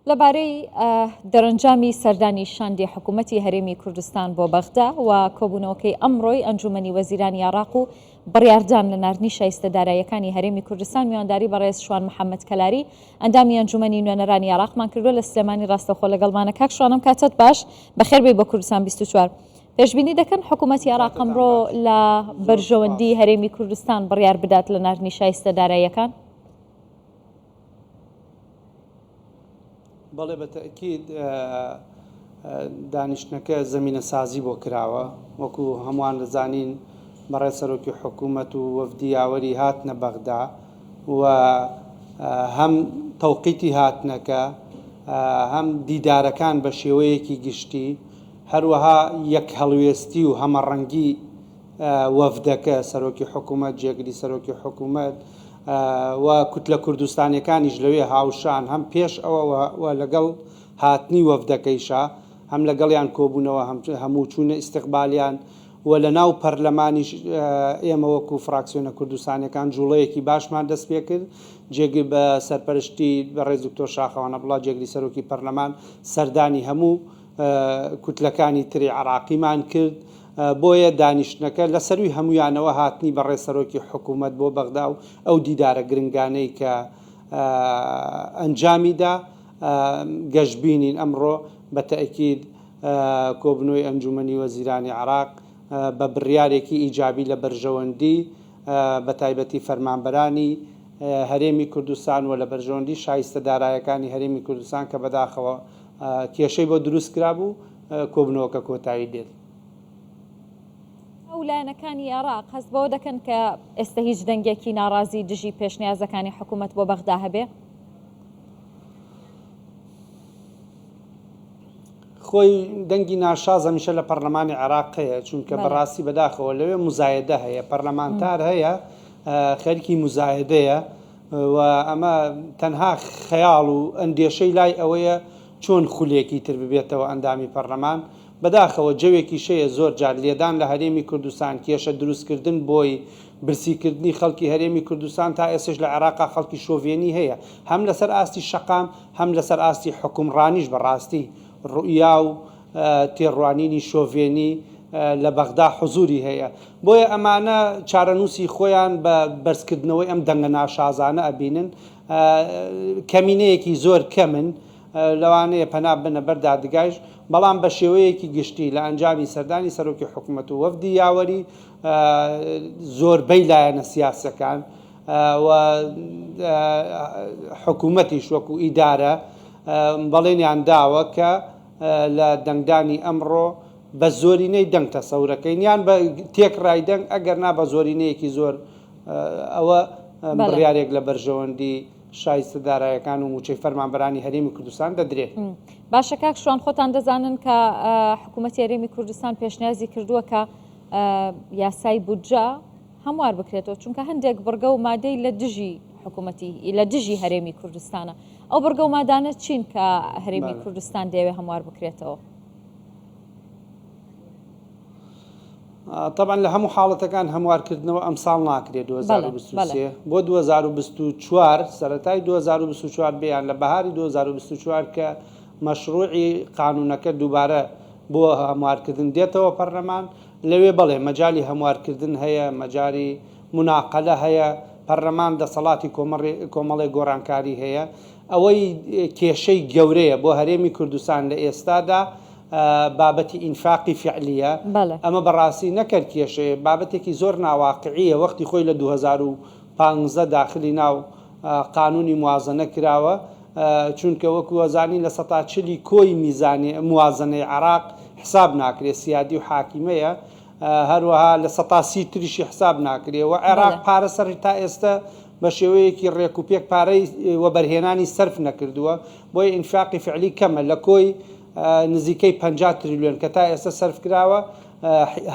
لەبارەی دەرەنجامی سەردانی شاندی حکوومەتی هەرێمی کوردستان بۆ بەغدا و کۆبوونەوەکەی ئەمڕۆی ئەنجوومەنی وەزیرانی عێراق و بڕیاردان لە ناردنی شایستە داراییەکانی هەرێمی کوردستان میوانداری بەڕێز شوان محەممەد کەلاری ئەندامی ئەنجوومەنی نوێنەرانی عێراقمان کردووە لە سلێمانی ڕاستەوخۆ لەگەڵمانە کاک شوان ئەم کاتەت باش بەخێر بێی بۆ کوردستان 24 پێشبینی دەکەن حکوومەتی عێراق کاتتان ئەمڕۆ باش لە زۆر بەرژەوەندی سوپاس. هەرێمی کوردستان بڕیار بدات لە ناردنی شایستە داراییەکان؟ بەڵێ بە تەئکید دانیشتنەکە زەمینەسازی بۆ کراوە، وەکو هەمووان دەزانین بەڕێز سەرۆکی حکوومەت و وەفدی یاوەری هاتنە بەغدا و هەم تەوقیتی هاتنەکە هەم دیدارەکان بە شێوەیەکی گشتی هەروەها یەک هەڵوێستی و هەمەڕەنگی وەفدەکە، سەرۆکی حکوومەت، جێگری سەرۆکی حکوومەت و کوتلە کوردستانییەکانیش لەوێ هاوشان هەم پێش ئەوە و لەگەڵ هاتنی وەفدەکەیشا هەم لەگەڵیان کۆبوونەوە هەم هەموو چوونە ئیستقبالیان و لە ناو پەرلەمانیش ئێمە وەکوو فراکسیۆنە کوردستانییەکان جووڵەیەکی باشمان دەست پێ کرد. جێگر بە سەرپەرشتی بەڕێز دکتۆر شاخەوان عەبدوڵا جێگری سەرۆکی پەرلەمان سەردانی هەموو کوتلەکانی تری عێراقیمان کرد، بۆیە دانیشتنەکە لە سەرووی هەموویانەوە هاتنی بەڕێز سەرۆکی حکوومەت بۆ بەغدا و ئەو دیدارە گرنگانەی کە ئەنجامی دا، گەشبینین ئەمڕۆ بە تەئکید کۆبنەوەی ئەنجوومەنی وەزیرانی عێراق بە بڕیارێکی ئیجابی لە بەرژەوەندی بە تایبەتی فەرمانبەرانی هەرێمی کوردستان و لە بەرژەوەندی شایستە دارایەکانی هەرێمی کوردستان کە بەداخەوە کێشەی بۆ دروست کرابوو، کۆبوونەوەکە کۆتایی دێت. ئەو لایەنەکانی عێراق هەست بەوە دەکەن کە ئێستە هیچ دەنگێکی ناڕازی دژی پێشنیازەکانی حکوومەت بۆ بەغدا هەبێ؟ خۆی دەنگی ناشاز هەمیشە لە پەرلەمانی عێراق هەیە، چونکە بەڕاستی بەداخەوە لەوێ موزایەدە هەیە، پەرلەمانتار هەیە خەریکی موزایەدەیە و ئەمە تەنها خەیاڵ و ئەندێشەی لای ئەوەیە چۆن خولێکی تر ببێتەوە ئەندامی پەرلەمان، بەداخەوە جەوێکیش هەیە زۆر جار لێدان لە هەرێمی کوردستان، کێشە دروستکردن بۆی، برسیکردنی خەڵکی هەرێمی کوردستان، تا ئێستەش لە عێراقا خەڵکی شۆڤێنی هەیە هەم لەسەر ئاستی شەقام هەم لەسەر ئاستی حوکمڕانیش بەڕاستی ڕوئیا و تێڕوانینی شۆڤێنی لە بەغدا حزوری هەیە بۆیە ئەمانە چارەنووسی خۆیان بە بەرزکردنەوەی ئەم دەنگە ناشازانە ئەبینن کەمینەیەکی زۆر کەمن لەوانەیە پەنا ببەنە بەر دادگایش، بەڵام بە شێوەیەکی گشتی لە ئەنجامی سەردانی سەرۆکی حکومەت و وەفدی یاوەری زۆربەی لایەنە سیاسیەکان و حکومەتیش وەکو ئیدارە بەڵێنیان داوە کە لە دەنگدانی ئەمڕۆ بە زۆرینەی دەنگ تەسەورەکەین یان بە تێکڕای دەنگ ئەگەر نا بە زۆرینەیەکی زۆر ئەوە بڕیارێک لە بەرژەوەندی شایستە دارایەکان و مووچەی فەرمانبەرانی هەرێمی کوردستان دەدرێت. باشە کاک شوان خۆتان دەزانن کە حکوومەتی هەرێمی کوردستان پێشنیازی کردووە کە یاسای بودجە هەموار بکرێتەوە چونکە هەندێک بڕگە و مادەی لە دژی حکوومەتی لە دژی هەرێمی کوردستانە ئەو بڕگە و مادانە چین کە هەرێمی کوردستان دەیەوێ هەموار بکرێتەوە؟ تەبعەن لە هەموو حاڵەتەکان هەموارکردنەوە ئەمساڵ ناکرێت 2023 بۆ 2024 سەرەتای 2024 بێ یان لە بەهاری 2024 کە مەشروعی قانونەکە دووبارە بۆ هەموارکردن دێتەوە پەرلەمان لەوێ بەڵێ مەجالی هەموارکردن هەیە مەجاری مناقەلە هەیە پەرلەمان دەسەڵاتی کۆمەڵێک گۆڕانکاری هەیە ئەوەی کێشەی گەورەیە بۆ هەرێمی کوردستان لە ئێستادا بابەتی ئینفاقی فیعلیە، ئەمە بەڕاستی نەک هەر کێشەیە، بابەتێکی زۆر ناواقعیە، وەختی خۆی لە 2015 داخلی ناو قانونی موازەنە کراوە، چونکە وەکو ئەزانین لە سەتا چلی کۆی میزانی موازەنەی عێراق حساب ناکرێ، سیادی و حاکیمەیە، هەروەها 30% تریشی حساب ناکرێ و عێراق پارە سەر تا ئێستە بە شێوەیەکی ڕێک و پێک پارەی وەبەرهێنانی سەرف نەکردووە، بۆیە ئینفاقی فعلی کەمە لە کۆی نزیکەی 50 تریلیۆن کە تا ئێستا سەرف کراوە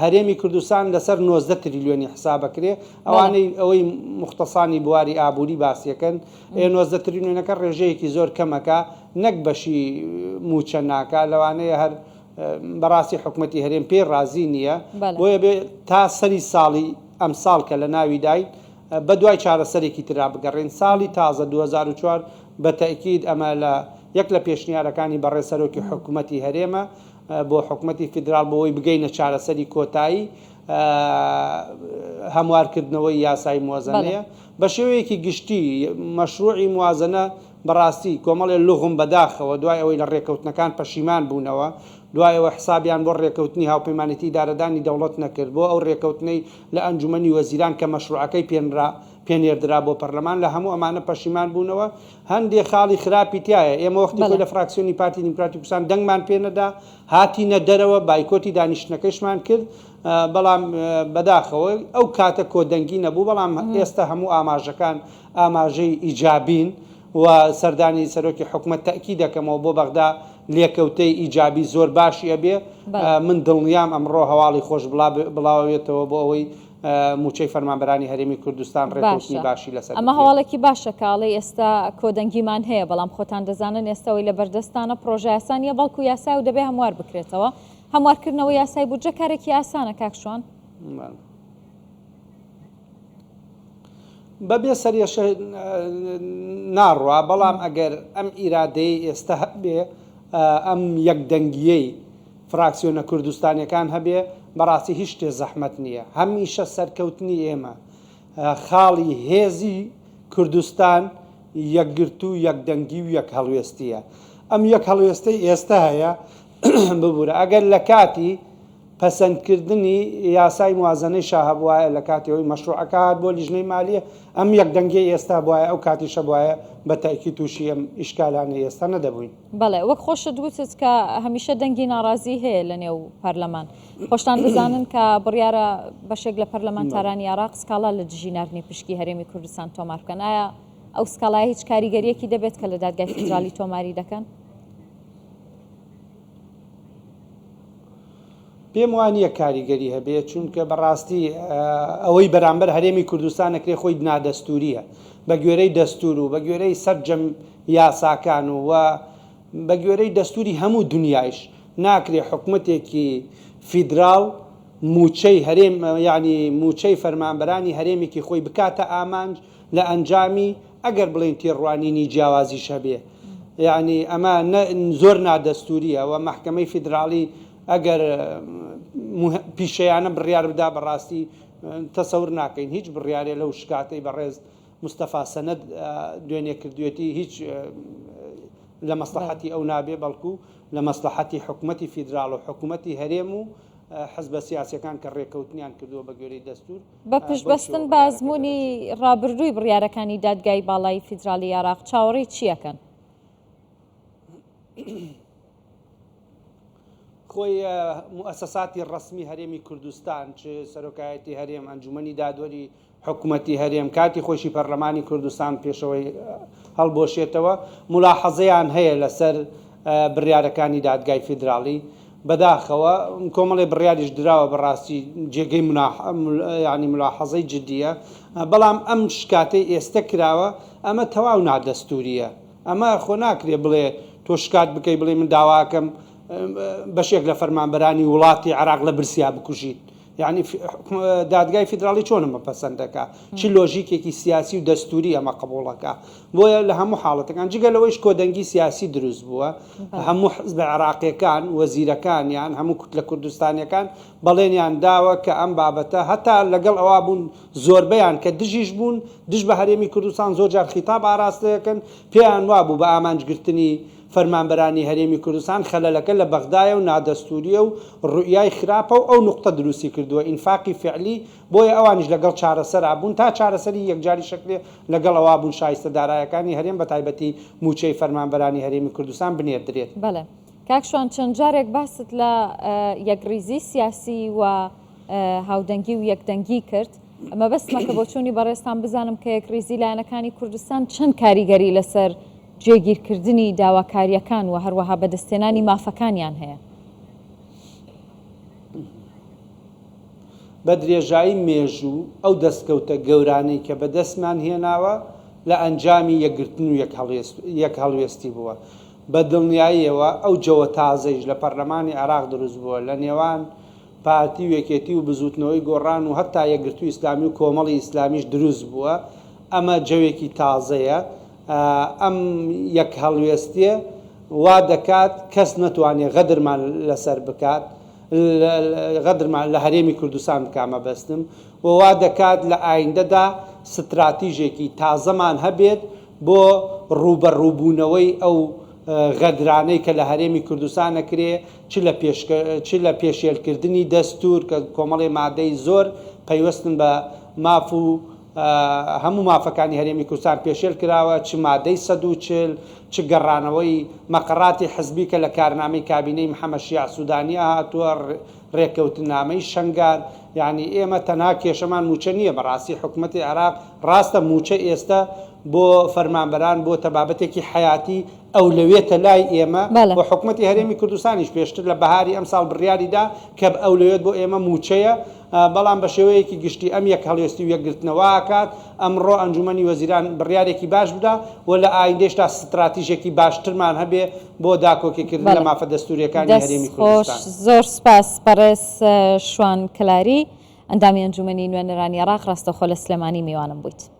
هەرێمی کوردستان لەسەر 19 تریلیۆنی حسابەکرێ ئەوانەی ئەوەی مختصانی بواری ئابووری باسیەکەن ئێ 19 تریلیۆنەکە ڕێژەیەکی زۆر کەمەکە نەک بەشی موچە ناکا لەوانەیە هەر بەڕاستی حکومەتی هەرێم پێی ڕازی نییە بۆیە بێ تا سەری ساڵی ئەمساڵ کە لە ناویداین بەدوای چارەسەرێکی ترا بگەڕێین. ساڵی تازە 2004 بە تەئکید ئەمە لە یەک لە پێشنیارەکانی بەڕێز سەرۆکی حکومەتی هەرێمە بۆ حکومەتی فیدراڵ بۆ ئەوەی بگەینە چارەسەری کۆتایی هەموارکردنەوەی یاسای موازەنەیە. بە شێوەیەکی گشتی مەشروعی موازەنە بەڕاستی کۆمەڵێ لوغم بەداخەوە دوای ئەوەی لە ڕێکەوتنەکان پەشیمان بوونەوە، دوای ئەوە حسابیان بۆ ڕێکەوتنی هاوپەیمانێتی ئیدارەدانی دەوڵەت نەکرد، بۆ ئەو ڕێکەوتنەی لە ئەنجومەنی وەزیران کە مەشروعەکەی پێنرا پێنێردرا بۆ پەرلەمان لە هەموو ئەمانە پەشیمان بوونەوە، هەندێ خاڵی خراپی تیایە، ئێمە وەختی خۆی لە فراکسیۆنی پارتی دیموکراتی کوردستان دەنگمان پێنەدا، هاتینە دەرەوە بایکۆتی دانیشتنەکەیشمان کرد، بەڵام بەداخەوە ئەو کاتە کۆدەنگی نەبوو، بەڵام ئێستا هەموو ئاماژەکان ئاماژەی ئیجابین و سەردانی سەرۆکی حکومەت تەئکید دەکەمەوە بۆ بەغدا لێکەوتەی ئیجابی زۆر باشی ئەبێ، من دڵنیام ئەمڕۆ هەواڵی خۆش بڵاوەوێتەوە بۆ ئەوەی مووچەی فەرمانبەرانی هەرێمی کوردستان ڕێکەوتنی باشە باشی لەسەر ئەمە بکرێت. هەواڵێکی باشە کە ئەڵێی ئێستا کۆدەنگیمان هەیە، بەڵام خۆتان دەزانن ئێستا ئەوەی لەبەردەستتانە پڕۆژە یاسا نییە بەڵکو یاسایە و دەبێ هەموار بکرێتەوە. هەموارکردنەوەی یاسای بودجە کارێکی ئاسانە کاک شوان؟ بەبێ سەرێشە ناڕوا، بەڵام ئەگەر ئەم ئیرادەیەی ئێستا هەبێ، ئەم یەکدەنگییەی فراکسیۆنە کوردستانیەکان هەبێ بەڕاستی هیچ شتێ زەحمەت نیە. هەمیشە سەرکەوتنی ئێمە خاڵی هێزی کوردستان یەکگرتوو، یەکدەنگی و یەک هەڵوێستیە. ئەم یەک هەڵوێستەی ئێستە هەیە ببورە ئەگەر لە کاتی پەسەندکردنی یاسای موازەنەی شا هەبوایە لە کاتی ئەوەی مەشروعەکە هات بۆ لیژنەی مالیە ئەم یەکدەنگیەی ئێستا بوایە ئەو کاتیشە بوایە بە تەئکید تووشی ئەم ئیشکالانەی ئێستا نەدەبووین. بەڵێ وەک خۆشت وتت کە هەمیشە دەنگی ناڕازی هەیە لە نێو پەرلەمان. خۆشتان دەزانن کە بڕیارە بەشێک لە پەرلەمانتارانی عێراق سکاڵا لە دژی ناردنی پشکی هەرێمی کوردستان تۆمار بکەن. ئایا ئەو سکاڵایە هیچ کاریگەرییەکی دەبێت کە لە دادگای فیدراڵی تۆماری دەکەن؟ پێم وا نییە کاریگەری هەبێ، چونکە بەڕاستی ئەوەی بەرامبەر هەرێمی کوردستان ئەکرێ خۆی نادەستوورییە. بە گوێرەی دەستوور و بە گوێرەی سەرجەم یاساکان و و بە گوێرەی دەستووری هەموو دنیایش ناکرێ حکومەتێکی فیدراڵ مووچەی هەرێم یانی مووچەی فەرمانبەرانی هەرێمێکی خۆی بکاتە ئامانج لە ئەنجامی ئەگەر بڵێین تێڕوانینی جیاوازیش هەبێ یانی ئەمە زۆر نادەستوورییە و مەحکەمەی فیدراڵی ئەگەر پیشەیانە بڕیار بدا بەڕاستی تەسەور ناکەین هیچ بڕیارێ لەو شکاتەی بەڕێز مستەفا سەنەد دوێنێ کردوێتی هیچ لە مەسڵەحەتی ئەو نابێ بەڵکو لە مەسڵەحەتی حکومەتی فیدراڵ و حکومەتی هەرێم و حزبە سیاسیەکان کە ڕێکەوتنیان کردووە بە گوێرەی دەستور بە پشت بەستن بە ئەزموونی ڕابردووی بڕیارەکانی دادگای باڵای فیدراڵی عێراق چاوەڕێی چی ئەکەن؟ خۆی موئەسەساتی ڕەسمی هەرێمی کوردستان چ سەرۆکایەتی هەرێم، ئەنجومەنی دادوەری حکومەتی هەرێم، کاتی خۆیشی پەرلەمانی کوردستان پێشەوەی هەڵبوەشێتەوە، مولاحەزەیان هەیە لەسەر بڕیارەکانی دادگای فیدراڵی. بەداخەوە کۆمەڵێ بڕیاریش دراوە بەڕاستی جێگەی یانی مولاحەزەی جدییە، بەڵام ئەم شکاتەی ئێستە کراوە ئەمە تەواو نادەستوورییە. ئەمە خۆ ناکرێ بڵێ تۆ شکات بکەی بڵێ من داواکەم بەشێک لە فەرمانبەرانی وڵاتی عێراق لە برسیا بکوژیت. یعنی دادگای فیدراڵی چۆن ئەمە پەسەند دەکا؟ چ لۆژیکێکی سیاسی و دەستوری ئەمە قبوڵەکە؟ بۆیە لە هەموو حاڵەتەکان جگە لەوەیش کۆدەنگی سیاسی دروست بووە، هەموو حزبە عێراقیەکان، وەزیرەکانیان، هەموو کوتلە کوردستانیەکان بەڵێنیان داوە کە ئەم بابەتە هەتا لەگەڵ ئەوە بوون زۆربەیان کە دژیش بوون دژ بە هەرێمی کوردستان زۆر جار خیتاب ئاراستە دەکەن پێیان وابوو بە ئامانج گرتنی فەرمانبەرانی هەرێمی کوردستان خەلەلەکە لە بەغدایە و نادەستوریە و روئیای خراپە و ئەو نوقتە دروستی کردووە ئینفاقی فعلی بۆیە ئەوانیش لەگەڵ چارەسەرا بوون تا چارەسەری یەکجاری شەکرێ لەگەڵ ئەوا بوون شایستە دارایەکانی هەرێم بەتایبەتی مووچەی فەرمانبەرانی هەرێمی کوردستان بنێردرێت. بەڵێ کاک شوان چەند جارێک باست لە یەکڕیزی سیاسی و هاودەنگی و یەکدەنگی کرد، مەبەستمە کە بۆچوونی بەڕێزتان بزانم کە یەکڕیزی لایەنەکانی کوردستان چەند کاریگەری لەسەر جێگیرکردنی داواکارییەکان و هەروەها بەدەستهێنانی مافەکانیان هەیە؟ بە درێژایی مێژوو ئەو دەستکەوتە گەورانەی کە بەدەستمان هێناوە لە ئەنجامی یەکگرتن و یەکهەڵوێستی بووە. بە دڵنیاییەوە ئەو جەوە تازەیش لە پەرلەمانی عێراق دروست بووە لە نێوان پارتی و یەکێتی و بزووتنەوەی گۆڕان و هەتا یەکگرتووی ئیسلامی و کۆمەڵی ئیسلامیش دروست بووە، ئەمە جەوێکی تازەیە، ئەم یەکهەڵوێستیە. وا دەکات کەس نەتوانێت غەدرمان لەسەر بکات، غەدرمان لە هەرێمی کوردستان بکات مەبەستم، و وا دەکات لە ئایندەدا ستراتیژێکی تازەمان هەبێت بۆ ڕووبەڕووبوونەوەی ئەو غەدرانەی کە لە هەرێمی کوردستان ئەکرێ چ لە چ لە پێشێلکردنی دەستوور کە کۆمەڵێ مادەی زۆر پەیوەستن بە ماف و هەموو مافەکانی هەرێمی کوردستان پێشێل کراوە، چ مادەی 140، چ گەڕانەوەی مەقەڕاتی حزبی کە لە کارنامەی کابینەی محەمەد شیاع سودانی هاتووە، ڕێککەوتننامەی شەنگال، یانی ئێمە تەنها کێشەمان مووچە نییە، بەڕاستی حکومەتی عێراق ڕاستە مووچە ئێستە بۆ فەرمانبەران بۆتە بابەتێکی حەیاتی ئەولەویەتە لای ئێمە و حکومەتی هەرێمی کوردستانیش پێشتر لە بەهاری ئەمساڵ بڕیاری دا کە ئەولەویەت بۆ ئێمە مووچەیە، بەڵام بە شێوەیەکی گشتی ئەم یەک هەڵوێستی و یەکگرتنەوە ئەکات ئەمڕۆ ئەنجومەنی وەزیران بڕیارێکی باش بدا و لە ئایندەیشدا ستراتیژێکی باشترمان هەبێ بۆ داکۆکیکردن لە مافە دەستوورییەکانی دەست هەرێمی خۆش کوردستان. زۆر سوپاس بەڕێز شوان کەلاری ئەندامی ئەنجومەنی نوێنەرانی عێراق ڕاستەوخۆ لە سلێمانی میوانم بوویت.